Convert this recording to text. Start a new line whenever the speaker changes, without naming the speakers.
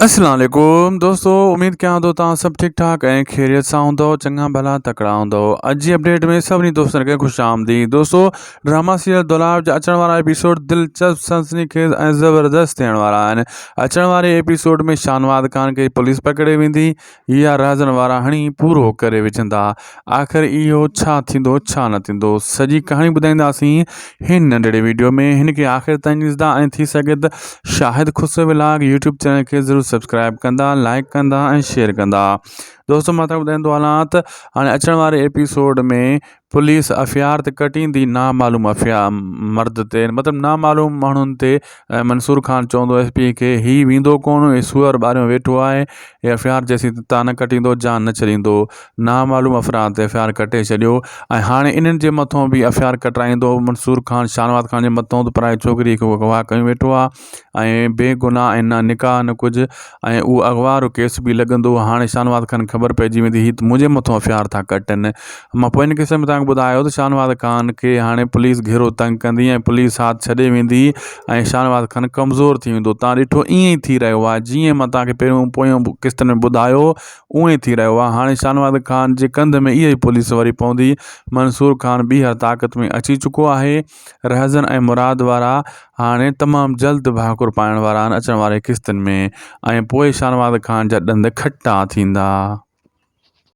اسلام عليڪم دوستو اميد ڪيان ٿو توهان سڀ ٺيڪ ٺاڪ ۽ خيريت سان هوندو چڱا ڀلا تڪڙا هوندو اڄ جي اپڊيٽ ۾ سڀني دوستن کي خوش آمديد دوستو ڊراما سيريل دولاب جا اچڻ وارا ايپيسوڊ دلچسپ سنسني خيز ۽ زبردست ٿيڻ وارا آهن اچڻ واري ايپيسوڊ ۾ شاهنواز خان کي پوليس پڪڙي ويندي يا رهزن وارا هڻي پورو ڪري وجهندا. آخر اهو ڇا ٿيندو ڇا نه ٿيندو سڄي ڪهاڻي ٻڌائينداسين هن ننڍڙي ويڊيو ۾ هن کي آخر تائين ڏسندا ۽ ٿي سگهي ته شاهد خسرو ولاگ يوٽيوب چينل کي ضرور سبسڪرائب ڪندا لائڪ ڪندا ۽ شيئر ڪندا دوستو مان تهان ٻڌائيندو هلان ته هاڻي اچڻ واري ايپيسوڊ ۾ پوليس افيار تي ڪٽيندي نامعلوم افيا مرد تي مطلب نامعلوم ماڻهن تي منصور خان چوندو ايس پي کي هي ويندو ڪون هي سوئر ٻاريون ويٺو آهي هي افيار جيسين تان نه ڪٽيندو جان نه ڇڏيندو نامعلوم افراد تي افيار ڪٽي ڇڏيو ۽ هاڻي انهن جي مٿو به افيار ڪٽرائيندو منصور خان شاهنواز خان جي مٿو ته پرائي ڇوڪري کي اغوا ڪيون ويٺو آهي ۽ بي گناهه ۽ نه نڪاح نه ڪجهه ۽ اهو اغوا وارو ڪيس به لڳندو هاڻي شاهنواز خان خبر پئجي ويندي هي ته منهنجي مٿو افيار ٿا ڪٽن مان پوئين قسط ۾ توهان کي ٻڌايو ته شاهنواز خان کي هاڻي پوليس گهيرو تنگ ڪندي ۽ پوليس ساٿ ڇڏي ويندي ۽ شاهنواز خان ڪمزور ٿي ويندو توهان ڏٺو ائين ئي ٿي رهيو آهي جيئن مان توهان کي پهريون پويون قسطن ۾ ٻڌايو اونئين ٿي رهيو آهي هاڻي شاهنواز خان جي ڪنڌ ۾ اها ئي پوليس وري پوندي منصور خان ٻيهر طاقت ۾ اچي چڪو آهي رهزن ۽ مراد وارا هاڻي تمام جلد ڀاڪر پائڻ وارا آهن اچڻ واري قسطن ۾ ۽ پوء شاهنواز خان جا ڏند کٽا ٿيندا.